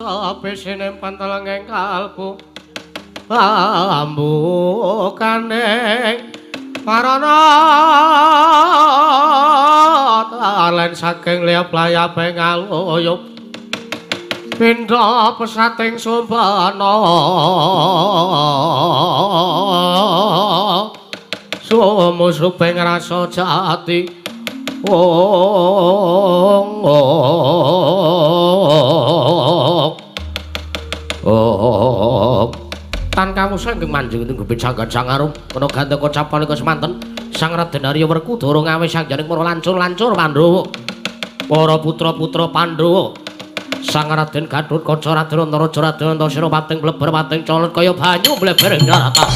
Tebesine pantelenging kalbu ambukane parana talen saking liyap layape ngaluyup pindha pesating sumbana sumusuping rasa jati ong ong tan kawusa ingkang manjing tenggo pijanggan sang arum kena gandaka capanika semanten Sang Raden Arya Werkudara ngawe sangjaning para lancur-lancur Pandhawa para putra-putra Pandhawa Sang Raden Gathotkaca Raden Antaraja Raden Antasena pating bleber pating colot kaya banyu bleber ing daratan.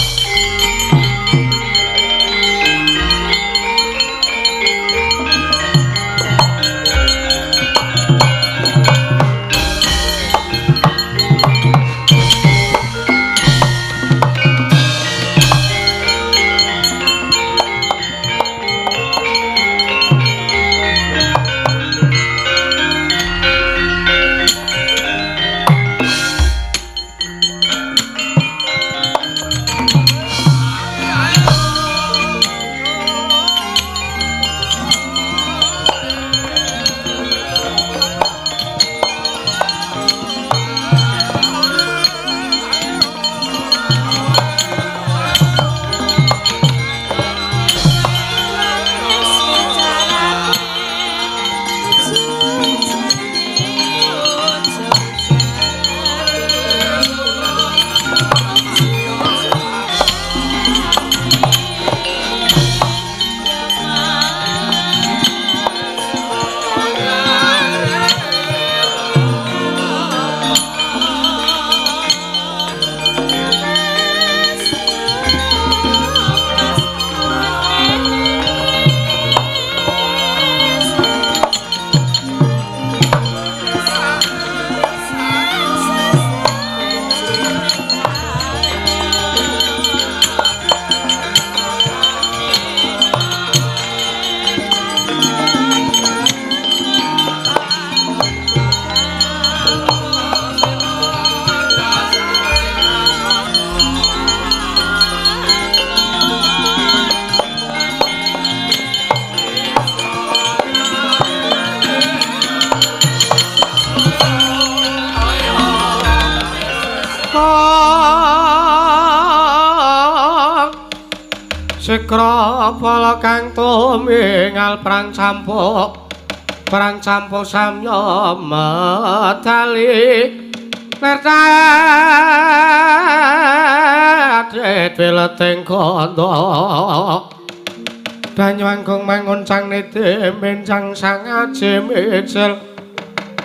Sikra bala kang tumingal perang campuk samya medali lertat wileting kandha banyu anggung manguncang niti mencang sang aji micil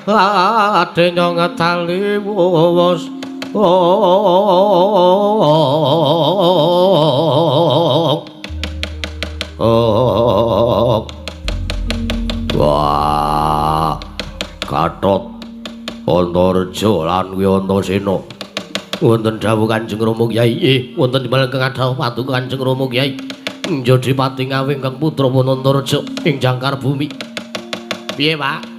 ladenya ngedali wuwus. Wah, Gatot Antareja lan kuwi Antasena. Wonten dawuh Kanjeng Rama Kyai, wonten timbal ingkang adhawuh paduka Kanjeng Rama Kyai. Njadi pati ngawe ingkang putra pun Antareja ing jangkar bumi. Piye, Pak?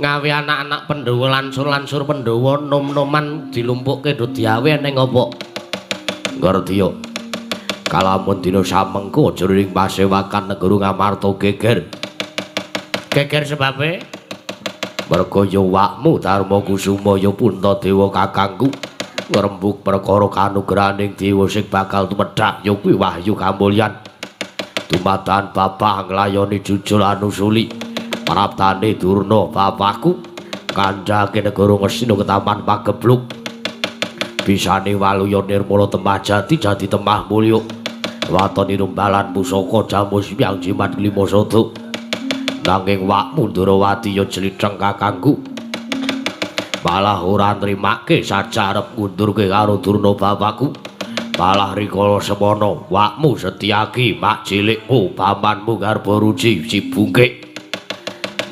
Ngawe anak-anak Pandhawa lansur-lansur Pandhawa nom-noman dilumpukke do diawe eneng apa? Ngerti yo. Kalamun dina samengko jroning pasewakan negara Ngamarta geger. Geger sebabe? Merga ya wakmu Darma Kusuma ya Puntadewa kakangku ngrembug perkara kanugrahaning dewa sing bakal tumedhak ya kuwi wahyu kamulyan. Dumadakan bapak nglayoni jujul anusuli. Praptane Durna bapakku kandhake negara Ngastina ketaman pagebluk. Bisane waluya nirmala temah jati jati temah mulya. Waton irumbalan pusaka jamus yang jimat lima sada. Nanging wakmu Ndrawati ya jlitheng kakangku. Malah ora nrimake saja arep ngundurke karo Durna bapakku. Malah rikala semono wakmu Setyaki mak cilikmu pamanmu Garbaruci si Bungkik.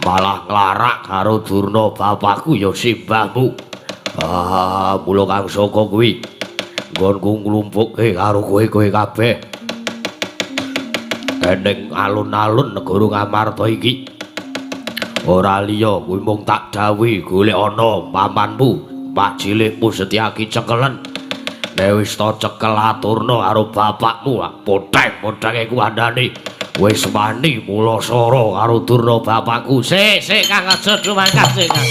Malah nglarak karo Durna bapakku ya simbahmu. Ah, mula kang saka kuwi nggonku nglumpukke karo kowe-kowe kabeh. Eneng alun-alun negara Ngamarta iki. Ora liya kuwi mung tak dawuhi golek ana pamanmu, Pak cilikmu Setyaki cekelen. Nek wis ta cekel aturna karo bapakmu, poteng-potenge kuwandane. Wis wani mulasara karo Durna bapakku. Sik, sik Kang, aja dumangkat sik Kang.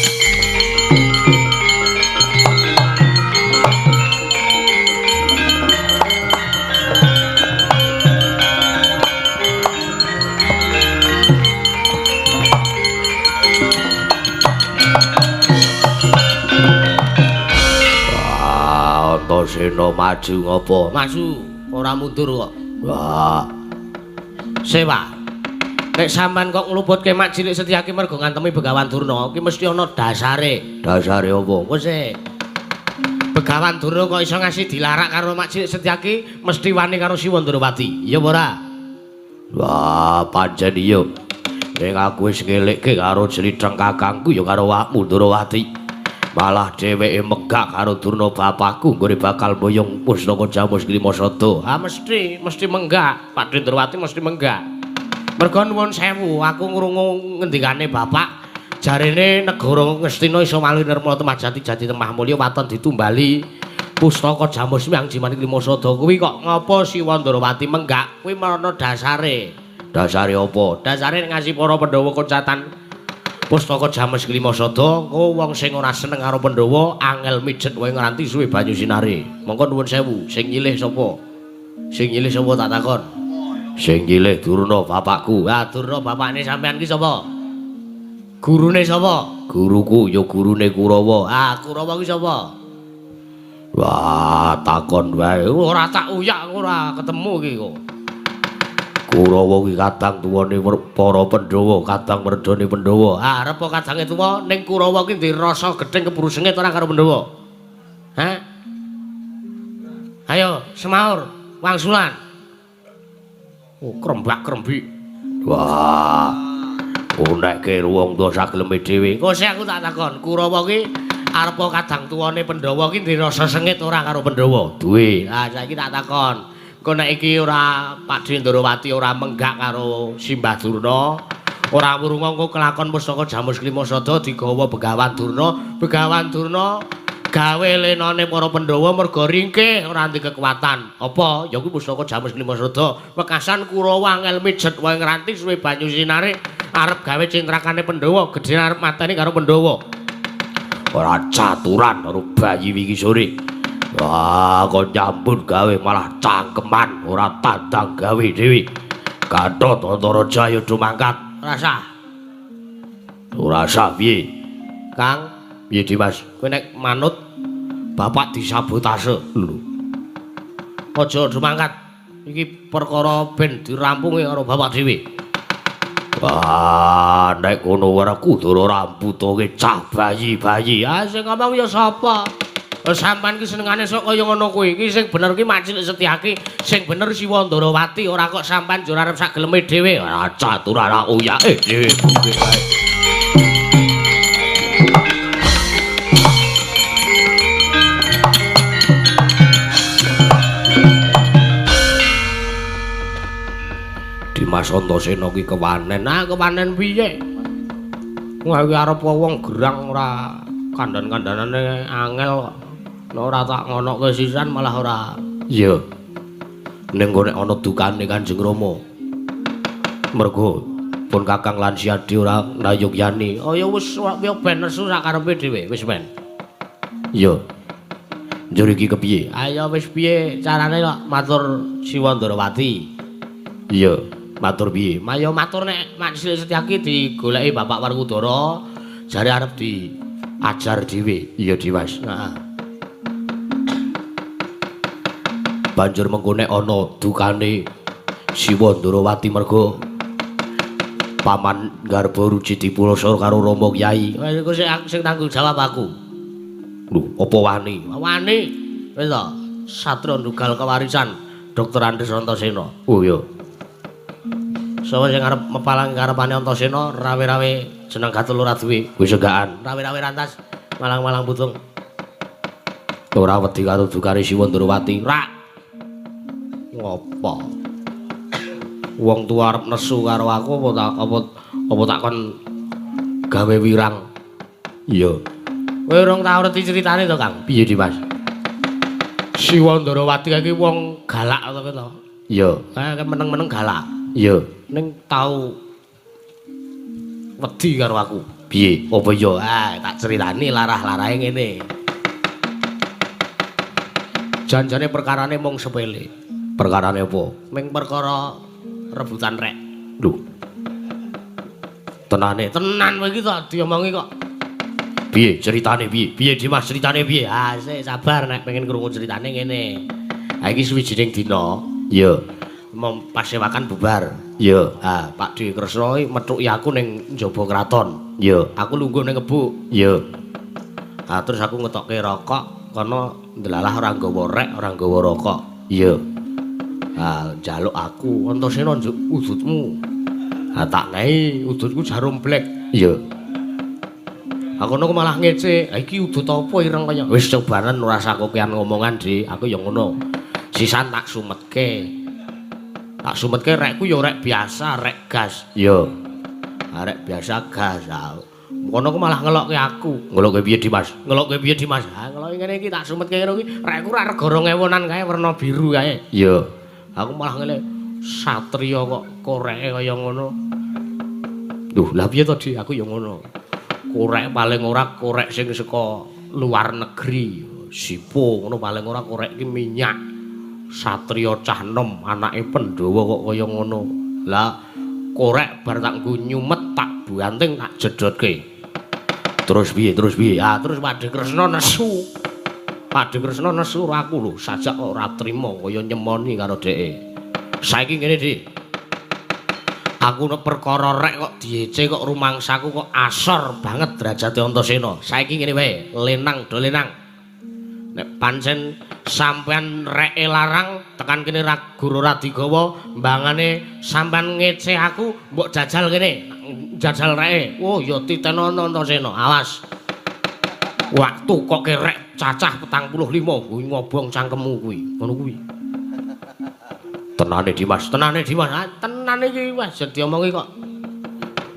Antasena maju ngopo? Maju, ora mundur kok. Wah. Sewa. Nek sampean kok ngluputke Mak Cilik Setyaki mergo ngantemi Begawan Durna, ki mesti ana dasare. Dasare apa? Wis e. Begawan Durna kok iso ngasih dilarak karo Mak Cilik Setyaki, mesti wani karo Siwa Ndrawati. Iya apa ora? Wah, pancen iya. Ning aku wis ngelekke karo jlitheng kakangku ya karo awakmu Ndrawati. Malah dheweke megak karo Durna bapakku nggone bakal boyong pustaka Jamus Klimasada. Ah mesti, mesti menggak. Pak Ndrawati mesti menggak. Mergo nuwun sewu, aku ngrungu ngendikane bapak jarene negara Ngastina iso wali nirmala temah jati jati temah mulya waton ditumbali pustaka Jamus Miang Jimanik Klimasada kuwi kok ngapa Siwa Ndrawati menggak? Kuwi marana dasare. Dasare apa? Dasare ngasih para Pandhawa koncatan pustaka Jamus Klimasada, engko wong sing ora seneng karo Pandhawa angel mijet wae ngranti suwe banyu sinare. Mongko nuwun sewu, sing nyilih sapa? Sing nyilih sapa tak takon? Sing nyilih Durna bapakku. Ah Durna bapakne sampean ki sapa? Gurune sapa? Guruku ya gurune Kurawa. Ah Kurawa ki sapa? Wah, takon wae. Ora tak uyak ora ketemu ki kok. Kurawa ki kadang tuwane para Pandhawa, kadang werdane Pandhawa. Ah, arep kadange tuwa ning Kurawa ki dirasa gething keburu sengit ora karo Pandhawa. Hah? Ayo, semaur, wangsulan. Oh, krembak-krembik. Wah. Unekke wong tuwa sageleme dhewe. Engko sik aku tak takon, Kurawa ki arep kadang tuwane Pandhawa ki dirasa sengit ora karo Pandhawa? Duwe. Ah, saiki tak takon. Engko nek iki ora Pakdhe Ndrawati ora menggak karo Simbah Durna, ora wurunga engko kelakon pustaka Jamus Klimasada digawa Begawan Durna. Begawan Durna gawe lenane para Pandhawa merga ringkih ora ndek kekuatan. Apa? Ya kuwi pustaka Jamus Klimasada. Wekasan Kurawa angel mijet wae ngranti suwe banyu sinare arep gawe cintrakane Pandhawa, gedhe arep mateni karo Pandhawa. Ora caturan karo bayi wingi sore. Wah, kok nyambut gawe malah cangkeman, ora tandang gawe dhewe. Gatot Antaraja ya do mangkat. Ora sah. Ora sah piye? Kang, piye Dimas? Kowe nek manut bapak disabotase. Lho. Aja do mangkat. Iki perkara ben dirampungi karo bapak dhewe. Wah, nek ngono Werkudara rambutoke cah bayi-bayi. Ah, sing ngomong ya sapa? Sampeyan ki senengane sok kaya ngono kuwi. Iki sing bener ki Mak Cilik Setyaki, sing bener Siwa Ndrawati, ora kok sampeyan njur arep sak geleme dhewe. Ora caturan ora uyake dhewe. Dimas Antasena ki kewanen. Ah, kewanen piye? Wah, iki arep wong gerang ora kandhan-kandhanane angel kok. Nek ora tak ngonoke sisan malah ora. Iya. Ning nek ana dukane Kanjeng Rama. Mergo pun Kakang lan Siadi ora ndayogyani. Oh ya wis ya ben nesu sak karepe dhewe, wis ben. Iya. Njur iki kepiye? Ayo wis piye carane kok matur Siwa Ndrawati. Iya, matur piye? Mayo matur nek Mak Cilik Setyaki digoleki Bapak Werkudara, jare arep diajar dhewe. Iya, Dimas. Heeh. Banjur mengko nek ana dukane Siwa Ndrawati mergo paman garba ruci dipulasara karo Rama Kyai. Wis iku sing tanggung jawab aku. Lho, apa wani? Wani. Wis to, satria ndugal kewarisan Dr. Andes Antasena. Oh iya. Sapa sing arep mepalangi karepane Antasena rawe-rawe jeneng gatul ora duwe. Wis enggakan. Rawe-rawe rantas malang-malang putung. Ora wedi karo dukane Siwa Ndrawati. Rak. Ngopo? Wong tuwa arep nesu karo aku apa tak kon gawe wirang. Iya. Kowe urung tau ngerti critane to, Kang? Piye, Dimas? Siwa Ndarawati iki wong galak to to. Iya. Kae meneng-meneng galak. Iya. Ning tau wedi karo aku. Piye? Apa iya? Ah, tak critani larah-larahe ngene. Janjane perkarane mung sepele. Perkarane apa? Ming perkara rebutan rek. Lho. Tenane, tenan kowe iki tok diomongi kok. Piye ceritane piye? Piye Dimas ceritane piye? Ah, sik sabar nek pengen krungu ceritane ngene. Ha iki suwijining dina, iya, pasewakan bubar. Iya. Ah, Pak D Kresna iki methuki aku ning njaba kraton. Iya. Aku lungguh ning kebuk. Iya. Ah, terus aku ngetokke rokok, kono ndelalah ora nggawa rek, ora nggawa rokok. Iya. Ah, njaluk aku, Antasena njuk udutmu. Ah, tak nehi udutku jarum blek. Iya. Aku ngono malah ngece, "Ha iki udut apa ireng kaya?" Wis cobanen ora usah kokean ngomongan, Dik. Aku ya ngono. Sisan tak sumetke. Tak sumetke rekku ya rek biasa, rek gas. Iya. Ah, rek biasa gas. Ah, ngono ku malah ngelokke aku. Ngelokke piye, Dimas? Ngelokke piye, Dimas? Ah, ngelokke ngene iki tak sumetke ngono kuwi. Rekku ora rega 2000-an kae werna biru kae. Iya. Aku malah ngene, satriya kok koreke kaya ngono. Duh, lah piye to, Dik? Aku ya ngono. Korek paling ora korek sing saka luar negeri, sipo ngono paling ora korek iki minyak. Satriya cah nom anake Pandhawa kok kaya ngono. Lah korek bar tak nggo nyumet tak banting tak jedhotke. Terus piye? Terus piye? Ah, terus Pakde Kresna nesu. Pakde Kresna nesu aku lho, sajak kok ora trima kaya nyemoni karo dheke. Saiki ngene, Dik. Aku nek perkara rek kok diece kok rumangsaku kok asor banget derajate Antasena. Saiki ngene wae, lenang do lenang. Nek pancen sampean reke larang tekan kene ra guru ora digawa, mbangane sampean ngece aku mbok jajal kene, jajal reke. Oh ya titenono Antasena, awas. Waktu kok kerek cacah 45 kuwi ngobong cangkemmu kuwi. Ngono kuwi. Tenane Dimas, tenane Dimas. Ah, tenan iki wis diomongi kok.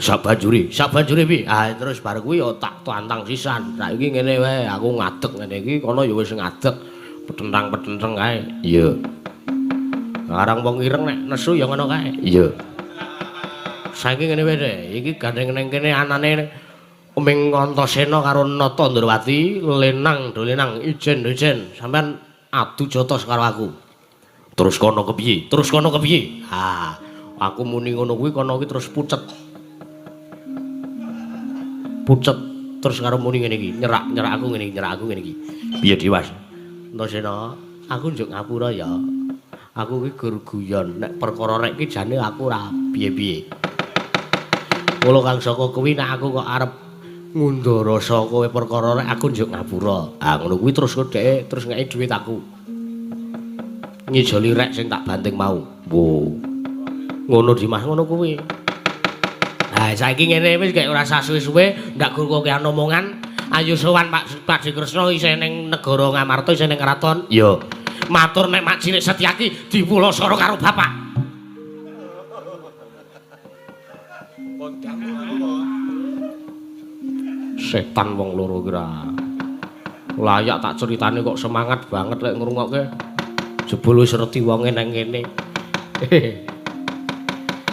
Sak banjure piye? Ah, terus bar kuwi ya tak tantang sisan. Saiki ngene wae, aku ngadeg ngene iki kono ya wis ngadeg. Petentang-petenteng kae. Iya. Arang wong ireng nek nesu ya ngono kae. Iya. Saiki ngene wae deh, iki gandeng ning kene anane ming Antasena karo Nata Ndrawati, lenang do lenang ijen-ijen sampean adu jotos karo aku. Terus kono kepiye? Terus kono kepiye? Ha, aku muni ngono kuwi kono kuwi terus pucet. Pucet terus karo muni ngene iki, nyerak-nyerak aku ngene iki, nyerak aku ngene iki. Piye Dimas? Antasena, aku njuk ngapura ya. Aku kuwi gur guyon, nek perkara rek iki jane aku ora piye-piye. Kula kang saka kuwi nek aku kok arep ngundara saka kowe perkara rek aku njuk ngapura. Ah ngono kuwi terus kok dhek terus ngeki dhuwit aku. Ngijoli rek sing tak banting mau. Wo. Ngono Dimas ngono kuwi. Ha saiki ngene wis gek ora usah suwe-suwe ndak gur kokean omongan. Ayo sowan Pak Kresna isih ning negara Ngamarta isih ning kraton. Iya. Matur nek mak cilik Setyaki dipulasara karo bapak. Setan wong loro kira. Layak tak ceritane kok semangat banget lek ngrungokke. Jebul wis reti wonge nang kene.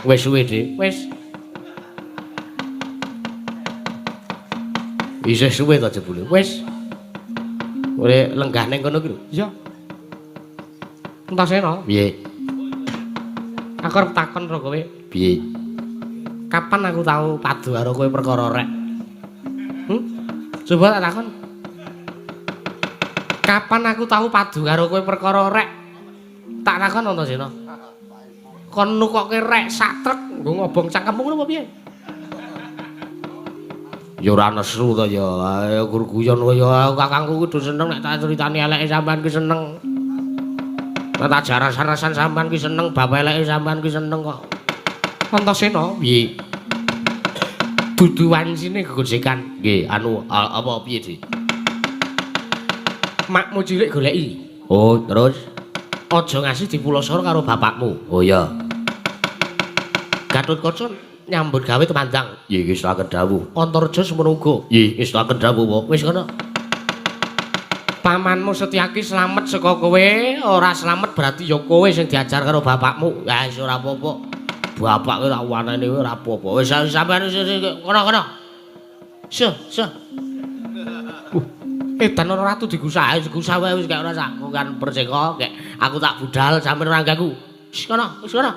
Wis suwe, Dik. Wis. Isih suwe ta jebule? Wis. Ore lenggah ning kono ki lho. Iya. Antasena, piye? Aku arep takon karo kowe. Piye? Kapan aku tau padu karo kowe perkara rek? Coba tak takon. Kapan aku tau padu karo kowe perkara rek? Tak takon Antasena. Kon nukokke rek sak trek nggo ngobong cangkemmu ngono apa piye? Ya ora nesu to ya. Ayo gur guyon kaya kakangku kudu seneng nek tak critani eleke sampean ki seneng. Nek tak jarasan-rasan sampean ki seneng, bapak eleke sampean ki seneng kok. Antasena, piye? Dudu wancine gegojekan. Nggih, anu apa piye, Dik? Makmu cilik goleki. Oh, terus aja ngasih dipulasara karo bapakmu. Oh iya. Gatotkaca nyambut gawe temandang. Nggih, ngestokaken dawuh. Antareja semono uga. Nggih, ngestokaken dawuh, Pak. Wis kono. Pamanmu Setyaki slamet saka kowe, ora slamet berarti ya kowe sing diajar karo bapakmu. Ya wis ora apa-apa. Bapak kowe tak waneni ora apa-apa. Wis sampean kono-kono. Seh, seh. Edan ora ratu digusah, digusah wae wis gak ora sak kan perseka, kek aku tak budal sampean ora ganggu. Wis kono, wis kono.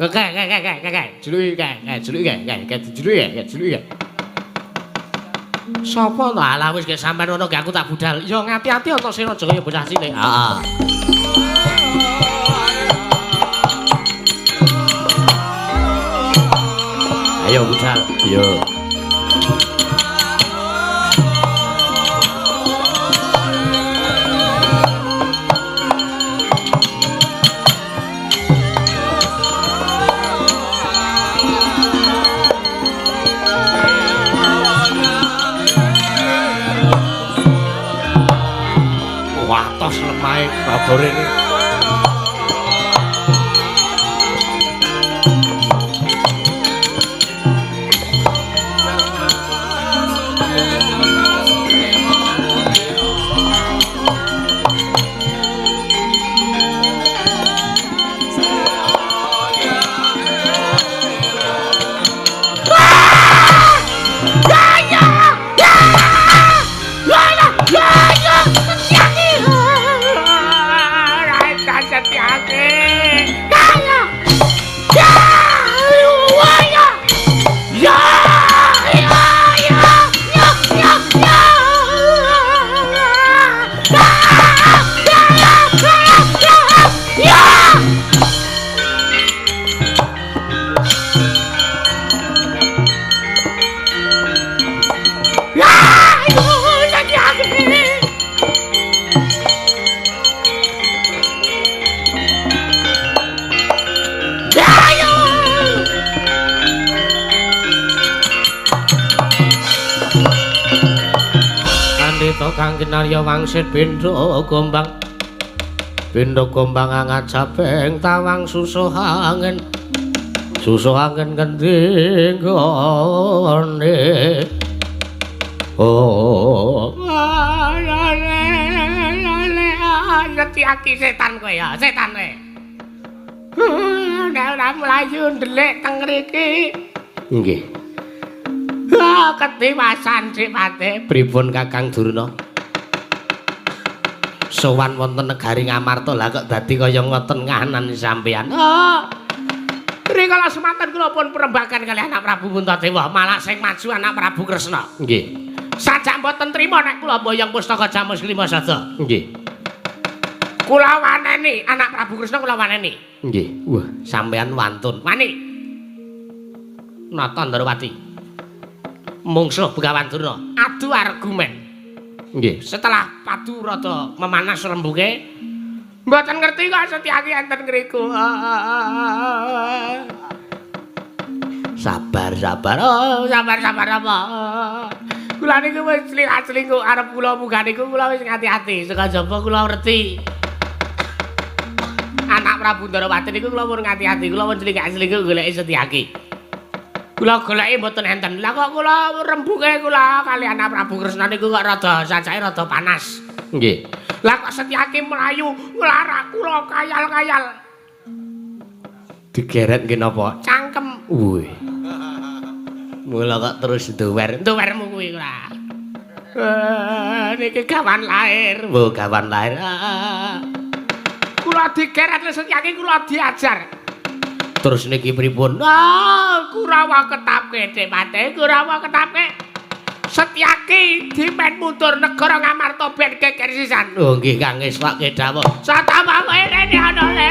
Kek kek kek kek kek, jluki kek, kek jluki kek, kek kek dijluki kek, kek jluki kek. Sapa to? Alah wis gek sampean ngono gek aku tak budal. Ya ngati-ati Antasena aja kaya bocah cilik. Heeh. Ayo budal. Iya. Watos lemahe rada rene. Kang kinarya wangsit bendha gombang. Bendha gombang angajabeng tawang susuh angin. Susuh angin ngendi nggone. Oh. Setyaki setan kowe ya, setan kowe. Nek ora mlayu ndelik teng mriki. Nggih. Ah, ketiwasan Dik Pate. Pripun Kakang Durna? Sowan wonten negari Ngamarta lah kok dadi kaya ngoten ngahanan sampeyan. Oh. Rikala semanten kula pun perembagan kali anak Prabu Puntadewa, malah sing maju anak Prabu Kresna. Nggih. Sajak mboten trima nek kula boyong pustaka Jamus Klima Sada. Nggih. Kula waneni anak Prabu Kresna kula waneni. Nggih. Wah, sampeyan wantun. Wani. Nata Ndrawati. Mungsuh Begawan Durna adu argumen. Nggih. Setelah padu rada memanas rembuke, mboten ngerti kok Setyaki enten ngriku. Sabar, sabar. Oh, sabar, sabar apa? Kula niku wis slingak-slinguk arep kula munggah niku kula wis ngati-ati. Saka jaba kula ngerti. Anak Prabu Ndrawati niku kula pun ngati-ati, kula pun slingak-slinguk goleki Setyaki. Kula goleki mboten enten. Lah kok kula rembuke kula kali anak Prabu Kresna niku kok rada sajake rada panas. Nggih. Lah kok Setyaki mlayu nglarak kula kayal-kayal. Digeret nggih napa? Cangkem. Wuih. Mula kok terus nduwer. Nduwermu kuwi ora. Niki gawan lahir. Oh, gawan lahir. Kula digeret Setyaki kula diajar. Terus niki pripun? Ah, Kurawa ketapke Dik Pate, Kurawa ketapke. Setyaki dipen mundur negara Ngamarta ben geger sisan. Oh nggih Kang ngestokke dawuh. Satama kowe rene ana le.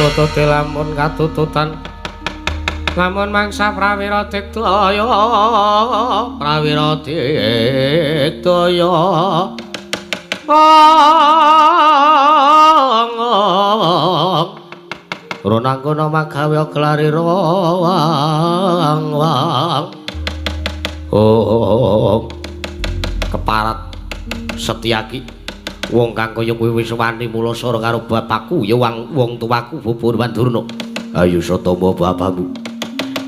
Lutute lamun katututan lamun mangsa prawira digdaya prawira digdaya Ronangkono magawe gelare wang wang. Oh, keparat Setyaki wong kang kaya kowe wis wani mulasara karo bapakku ya wong tuaku Bubur Mandurna. Ayo Satama bapakmu.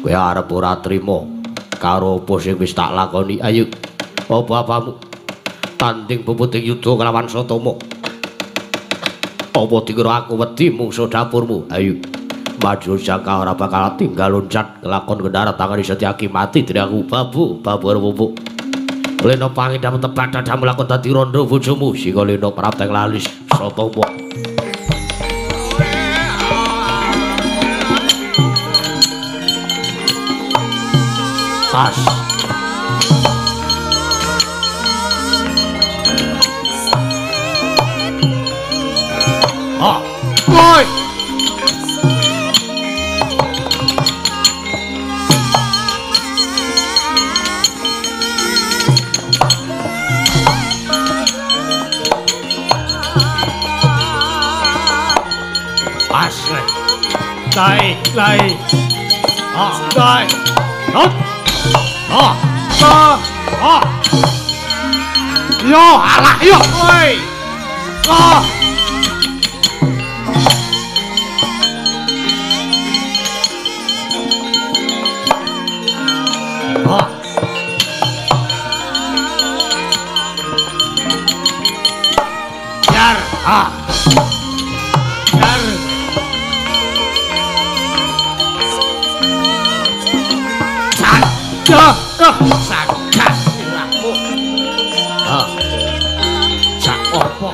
Kowe arep ora trima karo apa sing wis tak lakoni? Ayo apa apamu? Tanding puputing yuda kelawan Satama. Apa dikira aku wedi mungsuh dapurmu? Ayo maju jangka ora bakal tinggal loncat kelakon kendara tangani Setyaki mati dening aku. Babu babu arep Lena pangidam tebak dadamu lakon dadi rondo bojomu. Sika Lena prapteng lalis Satama. Tas. Ah, woi. Lai, lai. Ah, lai. Hop. Ah, ah, ah. Yo, alah, yo. Woi. Ah. Ah. Yar, ah. Yar. Ya, sakat sirahmu. Ah. Sak apa?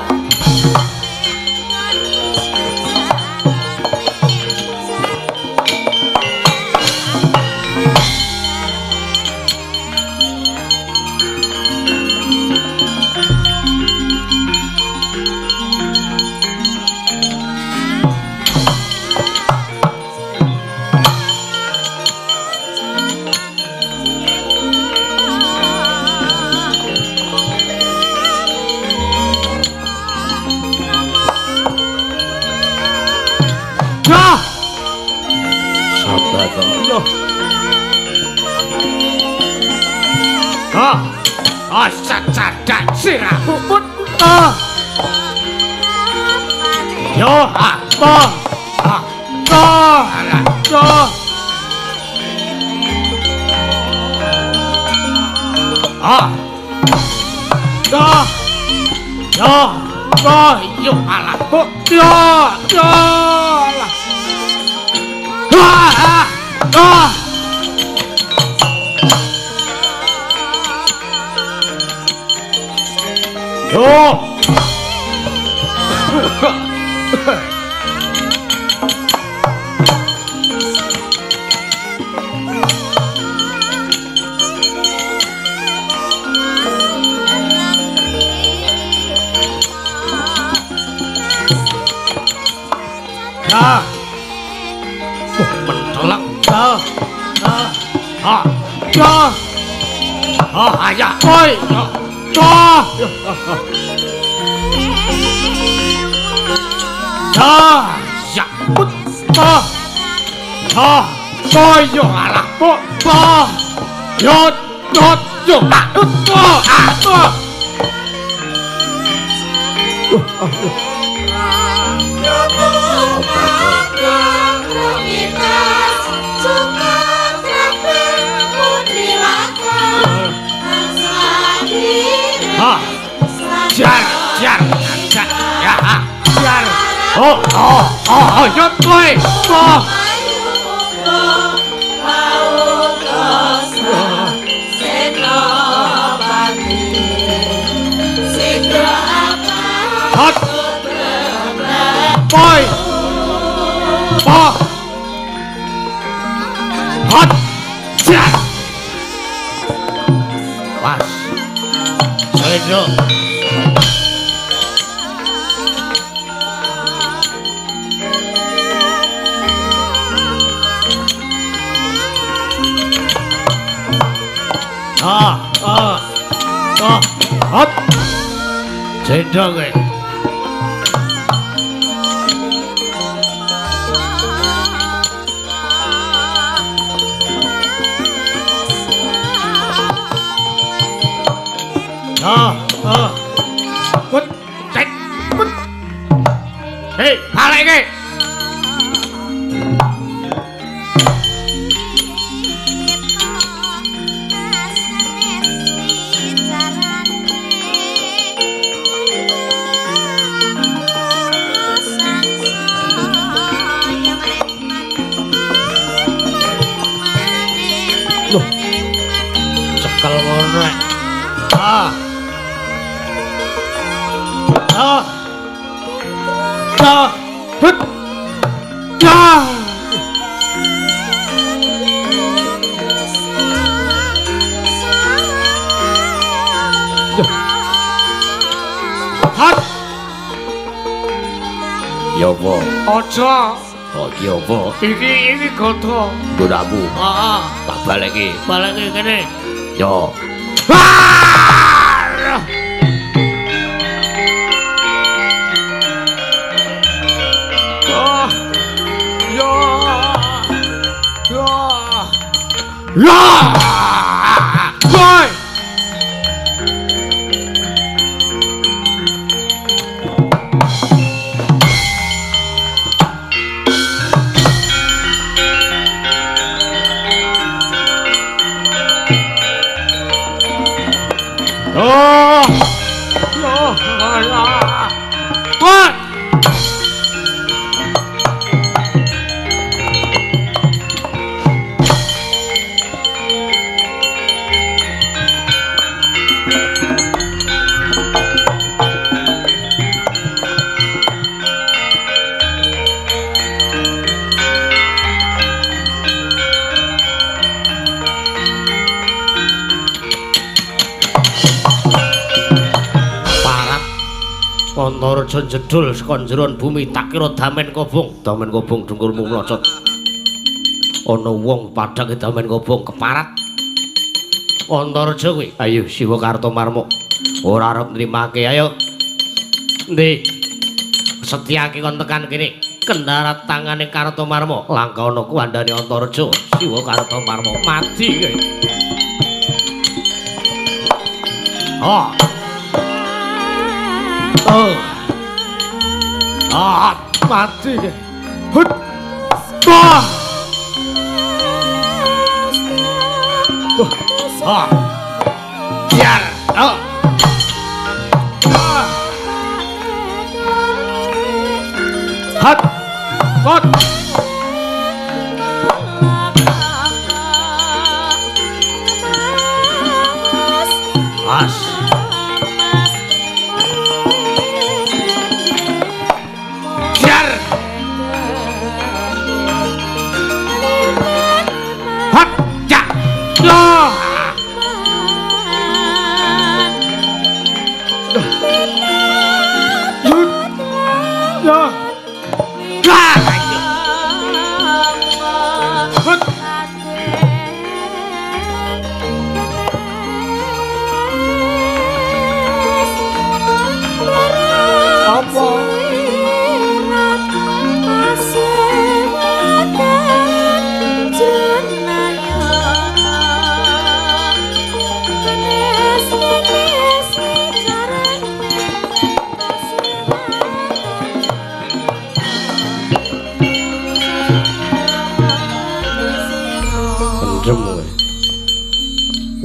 Ah, sacadak sirahmu pun. Ah. Yo, ah, ah, ah, ah, ah. Ah. Ah. Yo, ah, yo, alah. Yo, yo, alah. Ah, ah, ah. Yo. Ah. Mentelak. Ah. Ah. Ah. Ah. Ah, ya. Oi. Ah. Ah, ya. Ah. Ah. Oh, yo alah. Ah. Yo, yo, yo. Ah. Ah. Ah. Jar, jar, jar, ya, jar. Oh, oh, oh, yo, oi, oh. Hot. Boy. Oh. Hot. Jar. Was. Selendro. Beda kowe. Ah, ah. Put, cek, put. Hei, balekke. Loh. Cekel ngono. Ah. Ah. Ah. Hut. Ah. Hat. Ya apa? Aja. Oh, iki apa? Iki iki gotho. Nggonamu. Heeh. Tak balekke. Balekke kene. Yo. Ah! Ya. Ya. Ya. Woi. Oh. Ya. Ya. Woi. Antareja jedul saka njeron bumi tak kira damen kobong. Damen kobong dengkulmu mlocot. Ana wong padhange damen kobong keparat. Antareja kuwi. Ayo Siwa Kartomarma. Ora arep nrimake ayo. Endi? Setyaki kon tekan kene. Kendarat tangane Kartomarma. Langka ana kuwandane Antareja Siwa Kartomarma mati kowe. Oh. Oh. Ah, mati. Hut. Ah. Ah. Biar. Oh. Ah. Hat. Hot. As.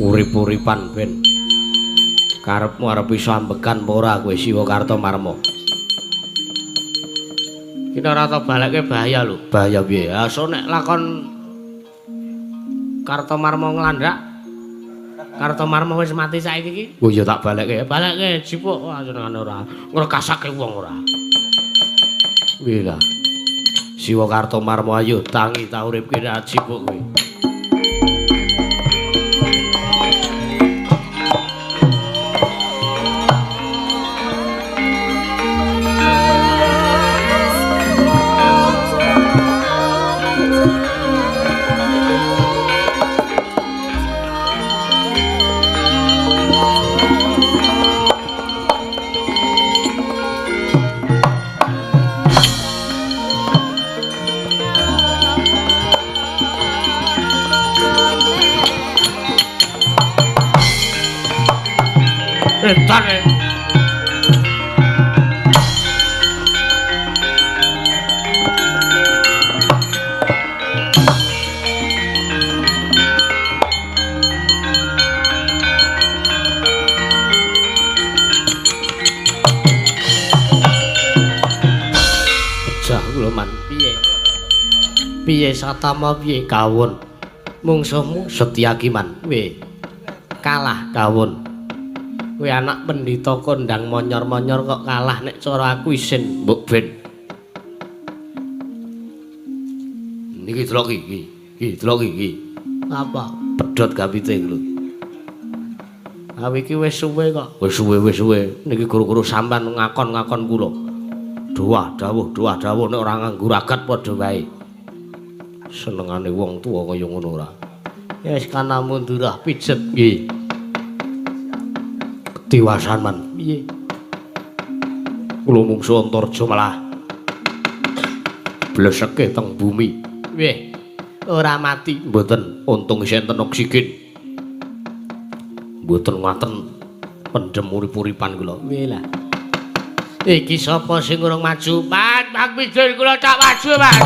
Urip-uripan ben karepmu arep iso ambekan apa ora kowe Siwa Kartomarma. Kita ora tau balekke bahaya lho. Bahaya piye? Ya so nek lakon Kartomarma nglandak Kartomarma wis mati saiki iki. Oh iya tak balekke. Balekke jipuk wah senengane ora ngrekasake wong ora. Piye ta? Siwa Kartomarma ayo tangi ta urip kene jipuk kowe. Edan. Pejah kula man piye? Piye Satama piye kawon? Mungsuhmu Setyaki man. Piye? Kalah kawon. Kowe anak pendhita kondang monyor-monyor kok kalah nek cara aku isin mbok ben. Niki delok iki. Iki delok iki. Apa? Pedhot gapite lho. Ha iki wis suwe kok. Wis suwe wis suwe. Niki guru-guru sampean ngakon-ngakon kula. Doah dawuh doah dawuh nek ora nganggo ragat padha wae. Senengane wong tuwa kaya ngono ora. Ya wis kana mundur ah pijet nggih. Ketiwasan man. Piye? Kula mungsu Antarja malah bleseke teng bumi. Weh, ora mati. Mboten, untung isih enten oksigen. Mboten ngaten pendem urip-uripan kula. Weh lah. Iki sapa sing urung maju? Pak, Pak Midun kula tak maju, Pak.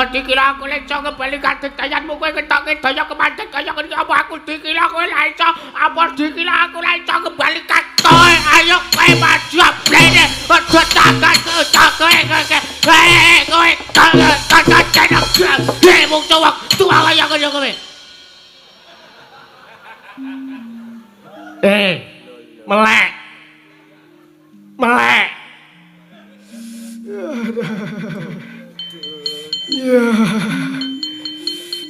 Dikira aku leco kembali kadetayanmu kowe ketoke daya kemandhet kaya ngene apa aku dikira kowe leco apa dikira aku leco kembali katoe ayo kowe maju blene aja takat kowe kowe kowe kowe mung tuwa tuwa kaya ngene kowe melek melek. Ya.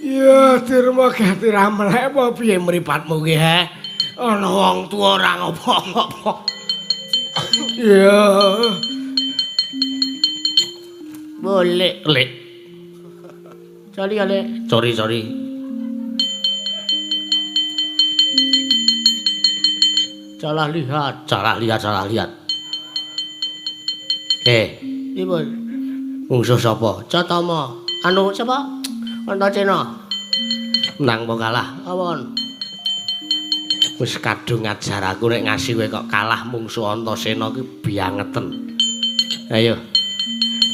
Ya Dirma gati ra melek apa piye mripatmu ki he? Ana wong tuwa ora ngopo-ngopo. Ya. Boleh, Lek. Sorry, Lek. Sorry, sorry. Salah lihat, salah lihat, salah lihat. Pripun? Mungsuh sapa? Catama. Anu sapa? Antasena. Menang apa kalah? Awon. Wis kadung ngajar aku nek ngasih kowe kok kalah mungsuh Antasena ki biyangeten. Ayo.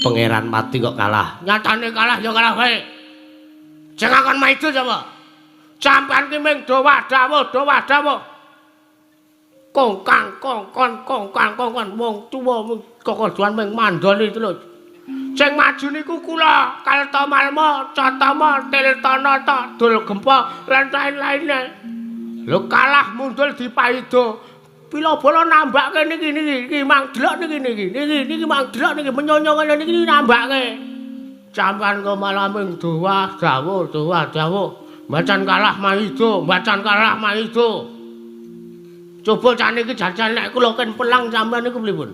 Pangeran mati kok kalah. Nyatane kalah ya kalah wae. Sing akon maido sapa? Sampeyan ki ming dawah dawuh dawah dawuh. Kongkang kongkon kongkang kongkon wong tuwa kokoduan ming mandoni terus. Sing maju niku kula Kaltamalma, Catama, Tiltanata, Dulgempa lan lain-laine. Lho kalah mundul dipaido. Pila bala nambake niki niki iki mang delok niki niki niki niki mang delok niki menyonyo ngene niki nambake. Sampeyan kok malah ming dawah dawuh dawah dawuh. Macan kalah maido, macan kalah maido. Coba cah niki jajal nek kula ken pelang sampeyan niku pripun?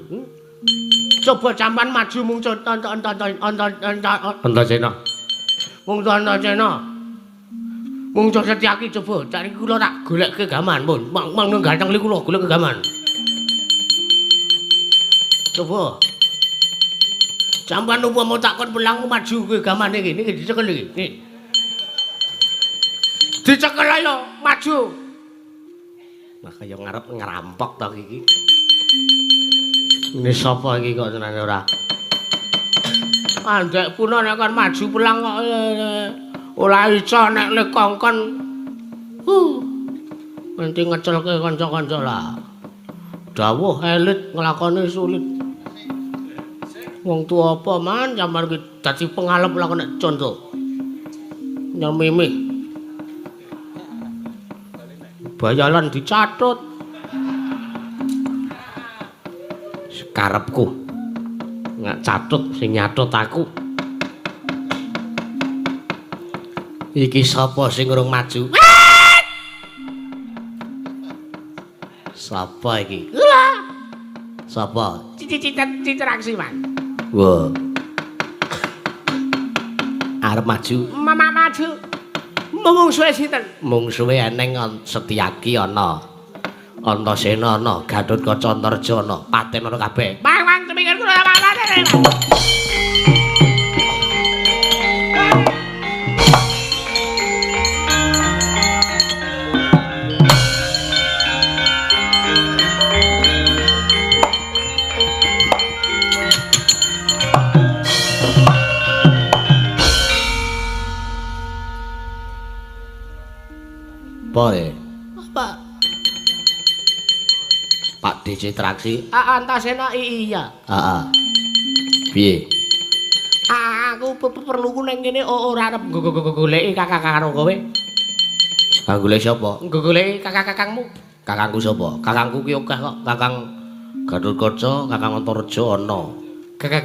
Coba sampean maju mung Antasena. Mung Antasena. Mung Setyaki coba cah niki kula tak golekke gaman pun. Mang mang ganteng niku kula golek gaman. Coba. Sampeyan upama takon pelang maju kowe gamane iki, niki dicekel iki. Niki. Dicekel ayo maju. Wah kaya ngarep ngerampok to iki. Ini sapa iki kok tenane ora? Andek puna nek kon maju pelang kok ora iso nek le kongkon. Nanti ngecelke kanca-kanca lah. Dawuh elit nglakoni sulit. Wong tuwa apa man sampeyan iki dadi pengalep lah kena conto. Nyemimih. Bayalan dicatut. Karepku. Nggak catut sing nyatut aku. Iki sapa sing urung maju? Sapa iki? Kula. Sapa? Citraksi, Man. Wah. Arep maju. Mama maju. Mungsuhe sinten? Mungsuhe eneng Setyaki ana. Antasena ana, Gatotkaca Antarja ana, paten ana kabeh. Mang mang tumingkir kula paten. Boy. Apa? Pak D Citraksi. Antasena iya. Heeh. Piye? Aku perluku ning kene ora arep goleki kakak karo kowe. Kang golek sapa? Goleki kakak-kakangmu. Kakangku sapa? Kakangku ki akeh kok. Kakang Gatotkaca, Kakang Antarja ana. Kakak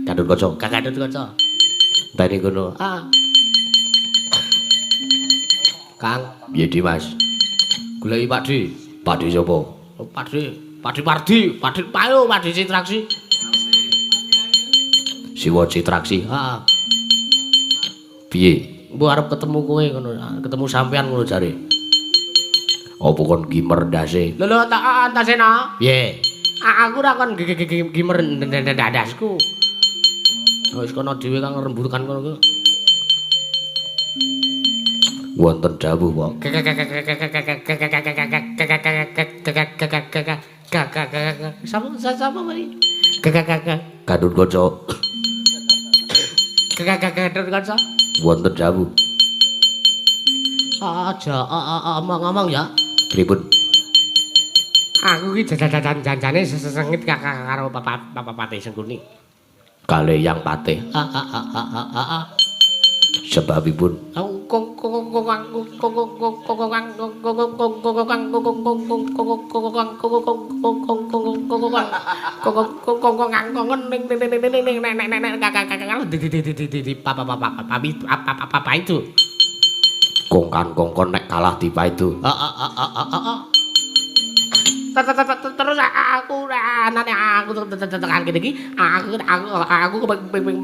Gatotkaca, Kakang Gatotkaca. Enteni kono. Ah. Kang, piye Dimas? Goleki Pak D. Pak D sapa? Pak D, Pak D Pardi, Pak D Payo, Pak D Citraksi. Siwa Citraksi. Heeh. Piye? Mbok arep ketemu kowe ngono, ketemu sampean ngono jare. Apa kon gimer ndase? Lho lho tak Antasena. Piye? Aku ora kon gimer ndasku. Wis kono dhewe kang rembukan kono kuwi. Wonten dawuh, Pak. Sapa sapa mari? Gatotkaca. Gatotkaca. Wonten dawuh. Aja omong-omong ya. Pripun? Aku iki jajan-janjane sesengit kakak karo Bapak Patih Sengkuni. Kalih Yang Patih. Sebabipun kongkan kongkon nek kalah dipaidu. Terus aku anane aku tekan kene iki aku kepengin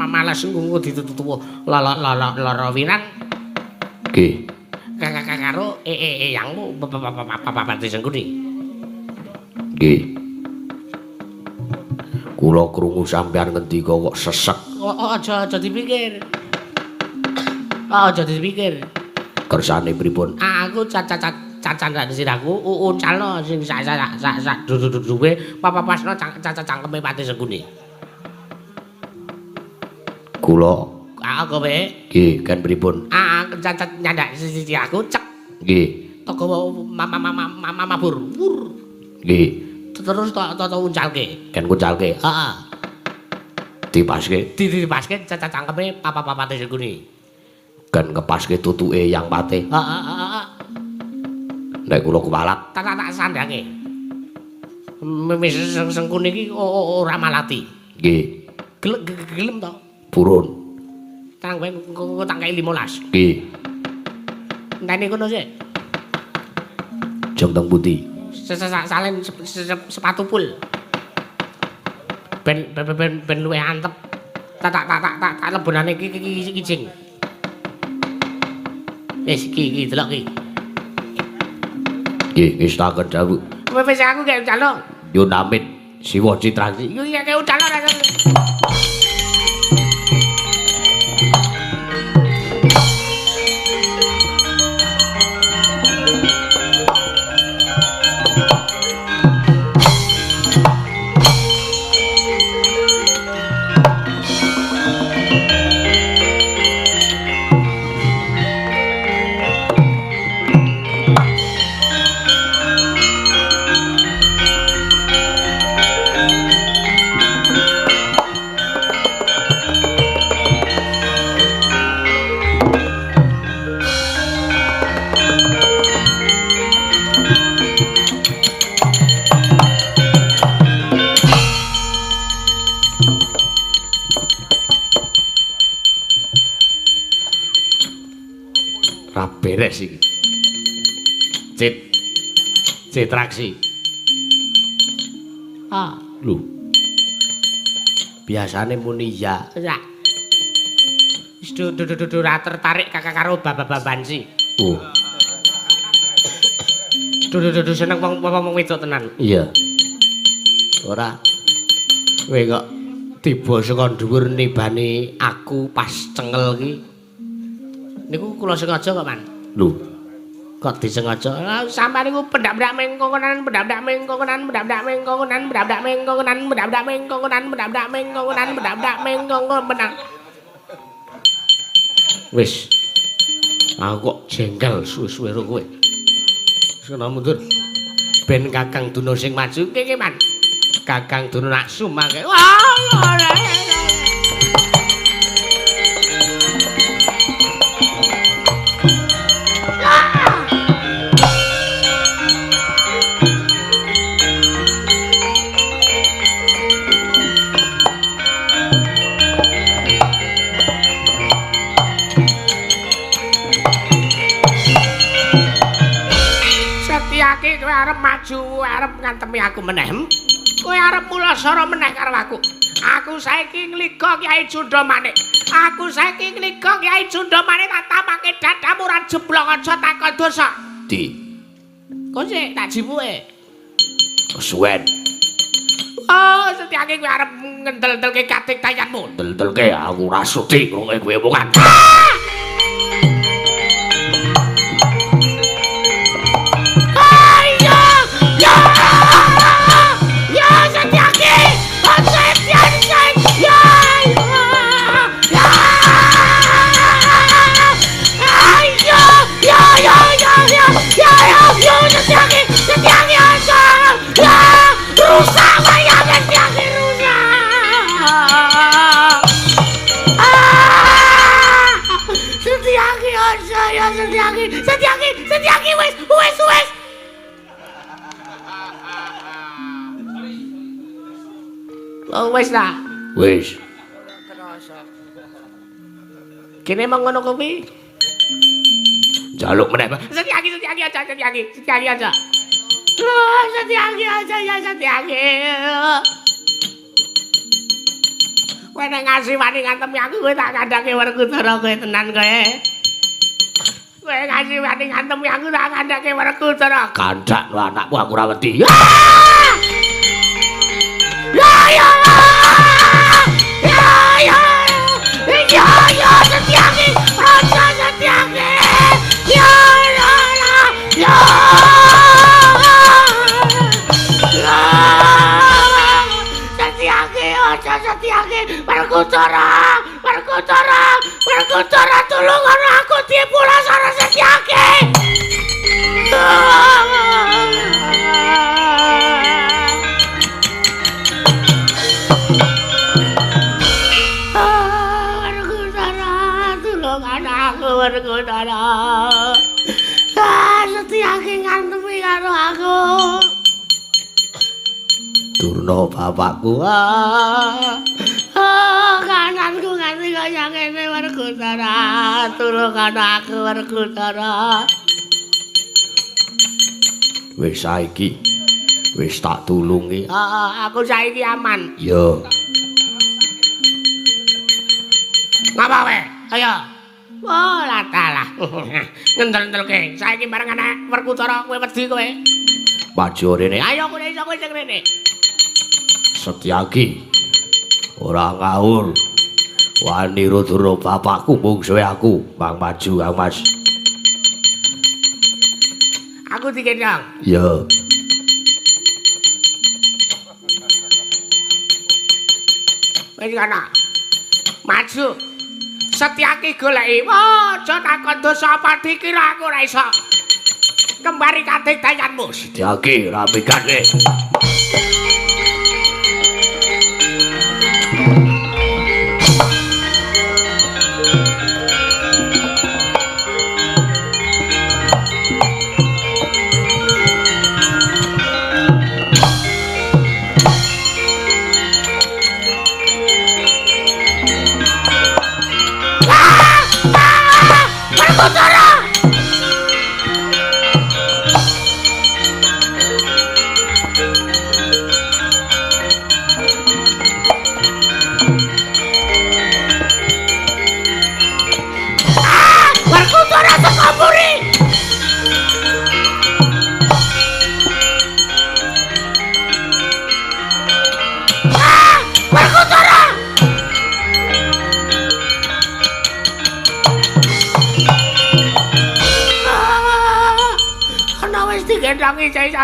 males ngungu ditutup lara wirang. Nggih. Karo eyangmu Bapak Sengkuni. Nggih. Kula krungu sampeyan ngendika kok sesek. Aja aja dipikir. Aja dipikir. Kersane pripun? Aku cacan sirahku uncalno sing sak sak sak sak duwe papapasno cangkeme Patih Sengkuni. Kula kowe? Nggih, kan pripun? Aku cacat nyandak sisi aku cek. Nggih. Toko mabur. Nggih. Terus tak uncalke. Kan uncalke. Heeh. Dipaske. Dipaske cacat cangkeme Patih Sengkuni. Kan ngepaske tutuke Yang Patih. Heeh. Nek kula kuwalat tak sandange. Mimis Sengkuni iki ora malati. Nggih. Gelem to? Purun. Tang kowe tak kei 15. Nggih. Enteni kono sik. Jeng teng pundi? Salin sepatu pul. Ben ben ben luwih antep. Tak lebonane iki iki jing. Wis iki iki delok iki. Nggih, ngestaken dawuh. Wis aku gek ucalo. Nyun amit Siwa Citraksi. Yo iya gek ucalo. Beres iki. Citraksi. Ah, lho. Biasane muni ya. Ya. Wis do ora tertarik kakak karo bababan si. Oh. Do seneng wong wedok tenan. Iya. Ora. Kowe kok tiba saka dhuwur nibane aku pas cengel ki. Niku kula sengaja kok, Man. Lho. Kok disengaja? Sampeyan niku pendak-pendak mengkonan, pendak-pendak mengkonan, pendak-pendak mengkonan, pendak-pendak mengkonan, pendak-pendak mengkonan, pendak-pendak mengkonan, pendak-pendak mengkonan. Wis. Aku kok jengkel suwe-suwe karo kowe. Wis kena mundur. Ben Kakang Duna sing maju. Nggih, Man. Kakang Duna nak sumangke. Wah, ora. Kowe arep maju, arep ngantemi aku meneh. Kowe arep mulasara meneh karo aku. Aku saiki ngliga Kyai Cundha Manik. Aku saiki ngliga Kyai Cundha Manik tak tamake dadamu ora jeblok aja takon dosa. Di. Kok sik tak jipuke. Kesuwen. Oh, Setyaki kowe arep ngendel-ndelke katiktayanmu. Ndel-ndelke aku ora sudi ngrungokke kowe omongan. Setyaki wis wis. Oh wis ta. Wis. Kene mong ngono kuwi. Njaluk meneh. Setyaki aja, Setyaki aja. Oh, Setyaki aja ya Setyaki. Kowe nek ngasih wani ngantemi aku kowe tak kandhake Werkudara kowe tenan kowe. Kowe ngasih wani ngantemi aku tak kandhake Werkudara. Kandhakno anakmu aku ora wedi. Ya ya. Ya ya. Ya ya Setyaki, aja Setyaki. Ya ya ya. Setyaki, aja Setyaki. Werkudara, Werkudara, Werkudara tulung ana aku dipulasara Setyaki. Werkudara, tulung ana aku Werkudara. Ah, Setyaki ngantemi karo aku. Durna bapakku. Ah, kananku nganti kaya ngene Werkudara, tulung ana aku Werkudara. Wis saiki wis tak tulungi. Heeh, aku saiki aman. Iya. Ngapa kowe? Ayo. Oh, latalah. Ngendel-endelke. Saiki bareng anak Werkudara kowe wedi kowe. Maju rene. Ayo kowe iso kowe sing rene. Setyaki. Ora ngawur. Wani rudra bapakku mungsuhe aku. Mang maju Kang Mas. Aku digendong. Iya. Wis kana. Maju. Setyaki goleki. Aja takon dosa apa dikira aku ora iso. Kembari kadigdayanmu. Setyaki ramikane.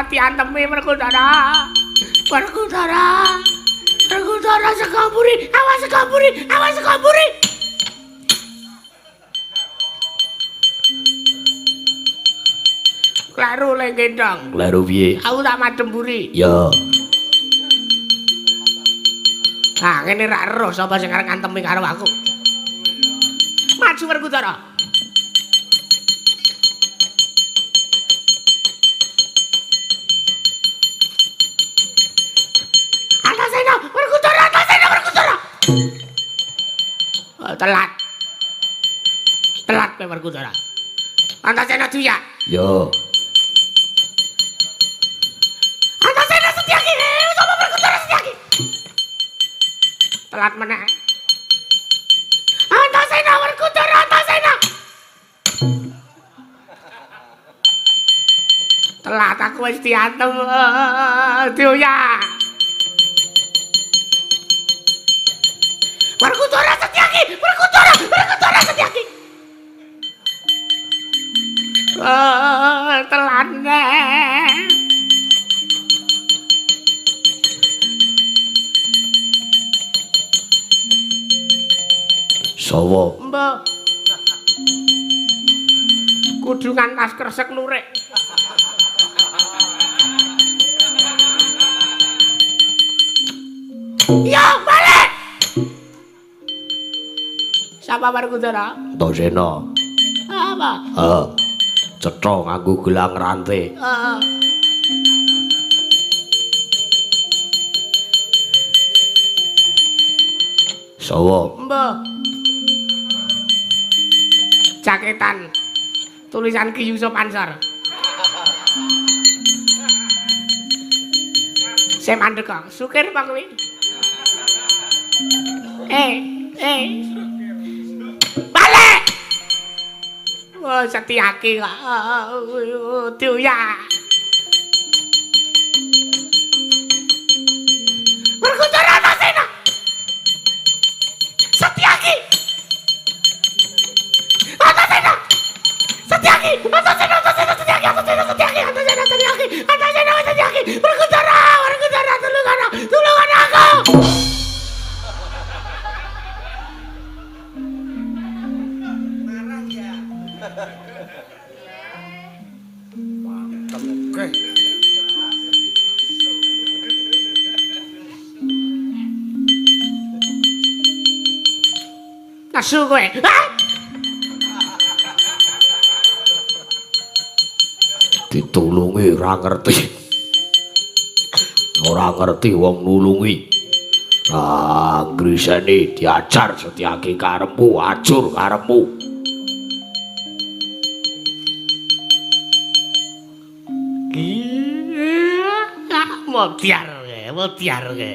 Diantemi Werkudara. Werkudara. Werkudara saka mburi, awas saka mburi, awas saka mburi. Kleru le gendong. Kleru piye? Aku tak madhem mburi. Ya. Ah, ngene ra ero sapa sing arep ngantemi karo aku. Maju Werkudara. Telat. Telat kowe Werkudara. Antasena duya. Yo. Antasena Setyaki. Sapa Werkudara Setyaki? Telat meneh. Antasena Werkudara Antasena. Telat aku wis diantem duya. Werkudara Setyaki, Werkudara, Werkudara Setyaki. Telan neh. Sawa? Mbok. Kudungan tas kresek lurik. Yo, balik. Sapa Werkudara? Antasena. Apa? Heeh. Cetha nganggo gelang rantai. Heeh. Sawa? Mbah. Jaketan tulisan Ki Yusuf Ansor. Saya mandek kok. Sukir apa kuwi? Balik. Oh, Setyaki kok. Duya. Werkudara Antasena. Setyaki. Antasena. Setyaki. Antasena, Antasena, Setyaki, Antasena, Setyaki, Antasena, Setyaki, Antasena, Setyaki. Werkudara, Werkudara, tulungan, tulungan aku. Oke. Nesu kowe. Ditulungi ora ngerti. Ora ngerti wong nulungi. Ah, griseni diajar Setyaki karepmu, ajur karepmu. Modyar kowe, modyar kowe.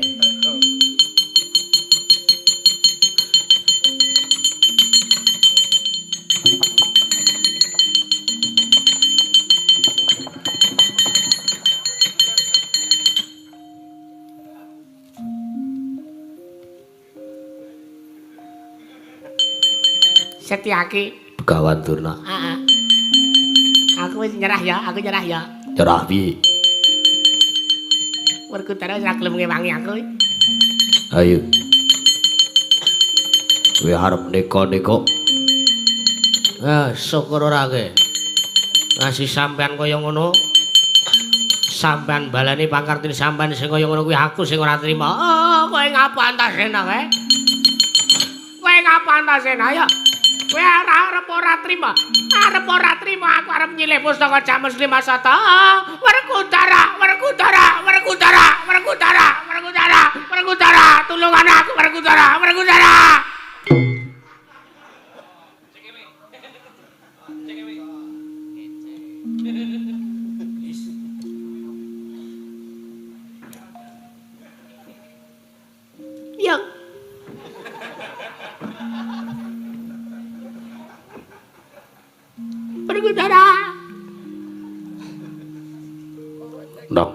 Setyaki. Begawan Durna. Heeh. Aku wis nyerah ya, aku nyerah ya. Nyerah piye? Werkudara wis ora gelem ngewangi aku. Ayo. Kowe arep neka-neka. Ah, syukur ora kowe. Ngasih sampean kaya ngono. Sampean balani pangkartine sampean sing kaya ngono kuwi aku sing ora trima. Oh, kowe ngapa Antasena kowe? Kowe ngapa Antasena ya? Kowe arep ora trima. Arep ora trima aku arep nyilih pustaka Jamus Lima Sata. Werkudara, Werkudara, Werkudara, Werkudara, Werkudara, Werkudara, tulungan aku Werkudara, Werkudara. Yang Werkudara. Ndang.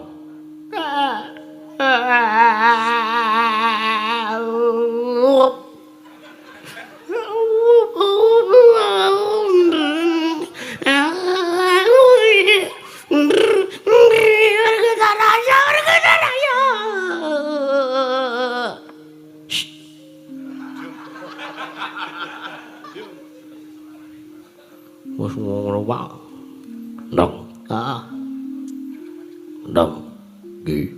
Werkudara, ya Werkudara ya. Wis ngono wae. Ndang. Heeh. Ndang. Nggih.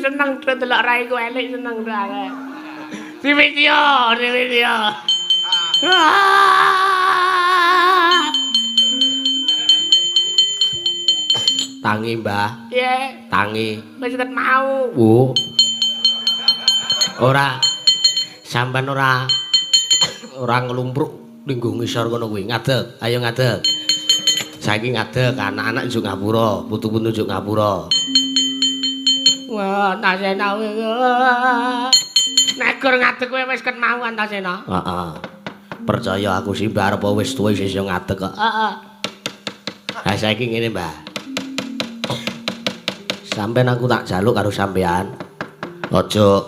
Seneng delok raiku elek seneng banget. Di video, di video. Tangi, Mbah. Piye? Tangi. Wis ket mau. Oh. Ora. Sampeyan ora nglumpruk lingguh ngisor kono kuwi. Ngadeg, ayo ngadeg. Saiki ngadeg, anak-anak njuk ngapura, putu-putu njuk ngapura. Wah, Antasena. Nek gur ngadeg kowe wis ket mau Antasena. Heeh. Percaya aku sih Mbah arep wis tuwa isih iso ngadeg kok. Heeh. Ha saiki ngene, Mbah. Sampeyan aku tak jaluk karo sampeyan. Aja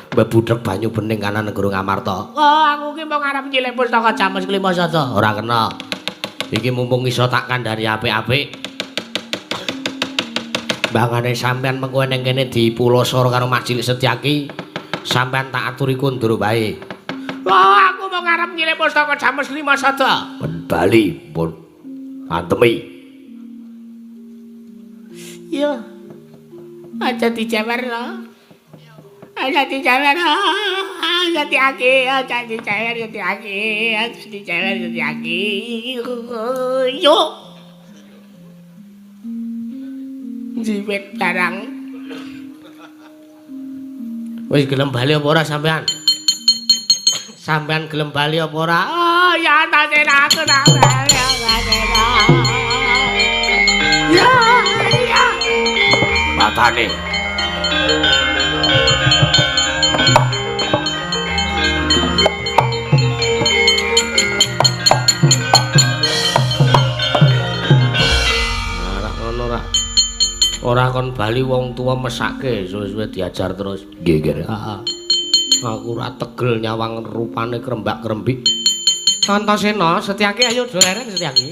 mbebudhek banyu bening kanan negara Ngamarta. Oh, aku ki mung arep nyilih pustaka Jamus Klima Sata. Ora kena. Iki mumpung iso tak kandhani apik-apik. Bangane sampeyan mengko ning kene dipulosor karo Mak Cilik Setyaki. Sampeyan tak aturi kondur wae. Oh, aku mung arep nyilih pustaka Jamus Klima Sata. Ben bali pun antemi. Iya. Aja dijewer lho. Aja dijewer. Aja diaki, aja dijewer diaki, aja dijewer diaki. Yo. Jiwet barang. Wis gelem bali apa ora sampean? Sampean gelem bali apa ora? Oh, ya Antasena aku tak bali, Antasena. Ya, ya. Matane. Ora ngono ora. Ora kon bali wong tuwa mesake suwe-suwe diajar terus. Nggih, nggih. Heeh. Aku ora tegel nyawang rupane krembak-krembik. Antasena, Setyaki ayo doleren Setyaki.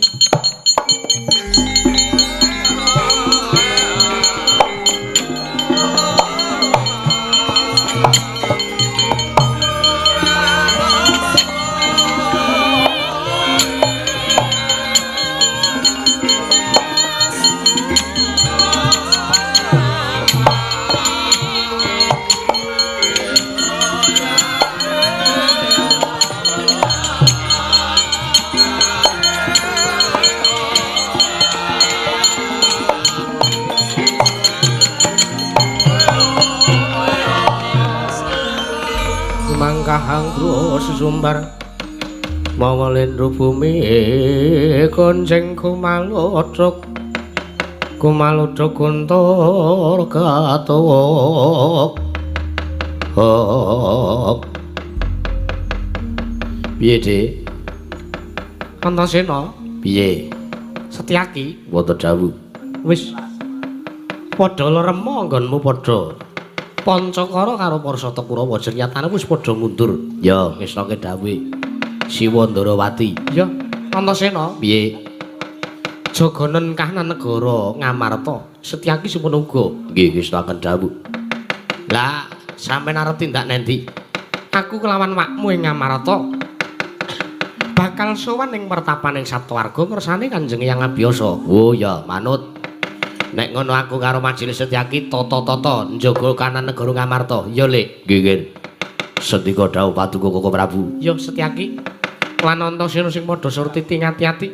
Mangkahang sesumbar mawa lendro bumi konceng kumalodhok kumalodhok guntur katuwuk. Hop. Piye, Dik? Antasena, Piye? Setyaki Wonten dawuh. Wis padha leremo nggonmu padha Pancakara karo para Sata Kurawa nyatane wis padha mundur. Ya, ngesnake dawuhe Siwa Ndarawati. Ya, Antasena. Piye? Jaganen kahanan negara Ngamarta. Setyaki semono uga. Nggih, ngesnaken dawuh. Lah, sampeyan arep tindak nendi? Aku kelawan wakmu ing Ngamarta bakal sowan ing pertapaning Saptawarga ngersane Kanjeng Hyang Abiyasa. Oh ya, manut. Nek ngono aku karo Majelis Setyaki tata-tata njaga kahanan negara Ngamarta. Ya, Lek. Nggih, nggih. Sendika dawuh Paduka Koko Prabu. Ya, Setyaki. Lan Antasena sing padha surtiti ngati-ati.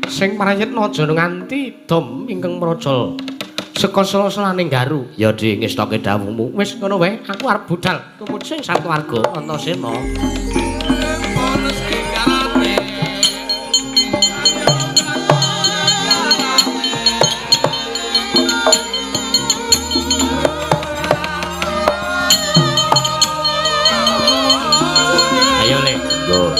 Sing prayitna aja nganti dom ingkang mrojol saka sela-selaning garu. Ya, Dik, ngestake dawuhmu. Wis ngono wae, aku arep budal tumuju ing Saptawarga Antasena. Ayo, Lek. Go.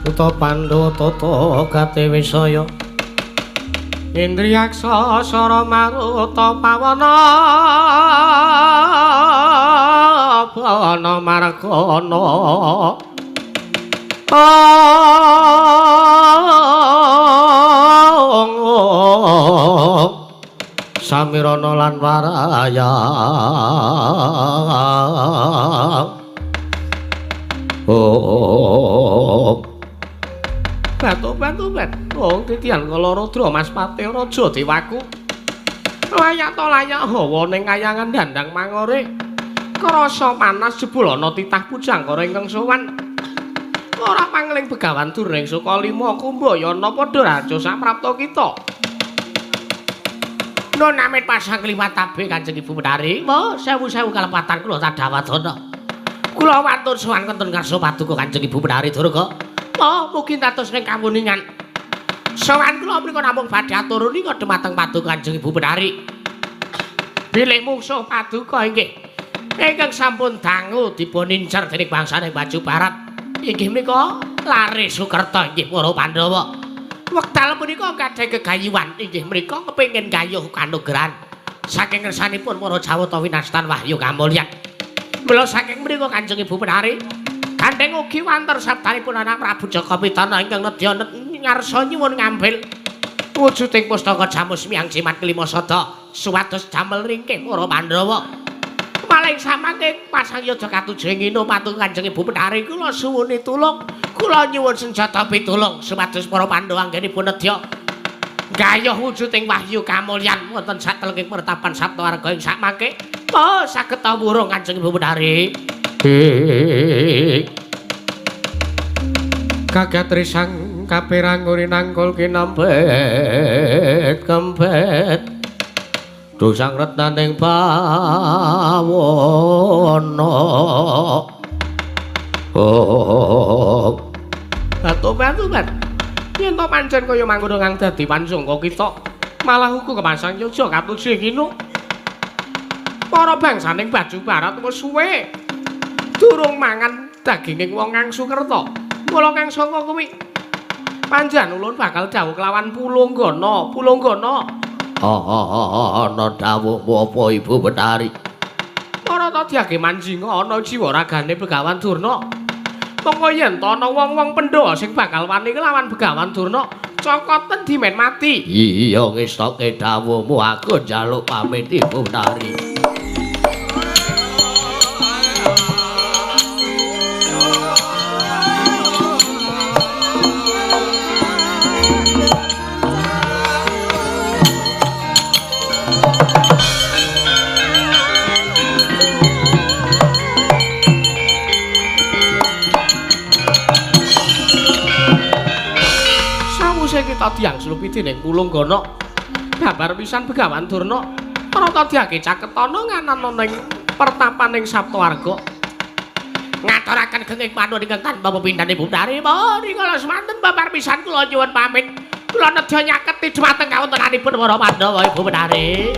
Puta Pandhawa tata gate wisaya Indriyaksa sara maruta pawana bana margana Samirana lan waraya. Oh. Batu-batu bet. Wong titian kala rudra Mas Patih Raja Dewaku. Layak to layak hawa ning kayangan dandang mangore. Krasa panas jebul ana titah pujangkara ingkang sowan. Ora pangling begawan dureng Sukalima Kumbayana padha raja saprapta kita. Nun amit pasang kliwat tabe Kanjeng Ibu Menari. Wah, sewu-sewu kalepatan kula tadawadana. Kula matur sowan wonten ngarsa paduka Kanjeng Ibu Menari Durga. Oh, mugi dados ing kawuningan. Sowan kula mriku namung badhe atur nika dhumateng paduka Kanjeng Ibu Menari. Bilih mungsuh paduka inggih ingkang sampun dangu dipun incer dening bangsane Baju Barat. Inggih menika lare Sukerta inggih para Pandhawa. Wekdal punika gadhah gegayuhan inggih menika kepengin gayuh kanugrahan saking ngersanipun para Jawata winastan wahyu kamulyan. Mila saking mriku Kanjeng Ibu Menari gandeng ugi wanter sabdanipun anak Prabu Jaka Pitana ingkang nedya ngarsa nyuwun ngambil wujuding pustaka Jamus Miang Jimat Kelima Sada suwados jamel ringkih para Pandhawa. Maling samangke pasang yoga katujuh ngino patung Kanjeng Ibu Menari kula suwuni tulung, kula nyuwun senjata pitulung supados para Pandhawa anggenipun nedya gayuh wujuding wahyu kamulyan wonten satelenging pertapan Saptawarga ing sakmangke. Oh, saged tawurung Kanjeng Ibu Menari. Kagatri sang Kapirang nangkul kinempet kempet. Dosang retnaning bawana. Oh. Batu-batu bat. Yen to pancen kaya mangkono kang dadi pansungka kita, malah uga kepasang yoga katuju kinu. Para bangsaning Baju Barat wis suwe durung mangan daginging wong kang sukerta. Mula kang saka kuwi panjan ulun bakal dawuh kelawan Pulunggana, Pulunggana. Ana dawuhmu apa Ibu Betari? Para tadyage manjinga ana jiwa ragane Begawan Durna. Mongko yen to ana wong-wong Pandhawa sing bakal wani kelawan Begawan Durna, cokoten dimen mati. Iya ngestoke dawuhmu, aku njaluk pamit Ibu Betari. Kita diangslupi dening Pulunggana. Babar pisan Begawan Durna Ratadyake caketana nganana ning pertapaning Saptawarga. Ngaturaken genging panuwun ingkang tanpa pepindhan Ibu Betari. Rikala semanten babar pisan kula nyuwun pamit. Kula nedya nyaketi dhumateng kawontenanipun para Pandhawa Ibu Betari.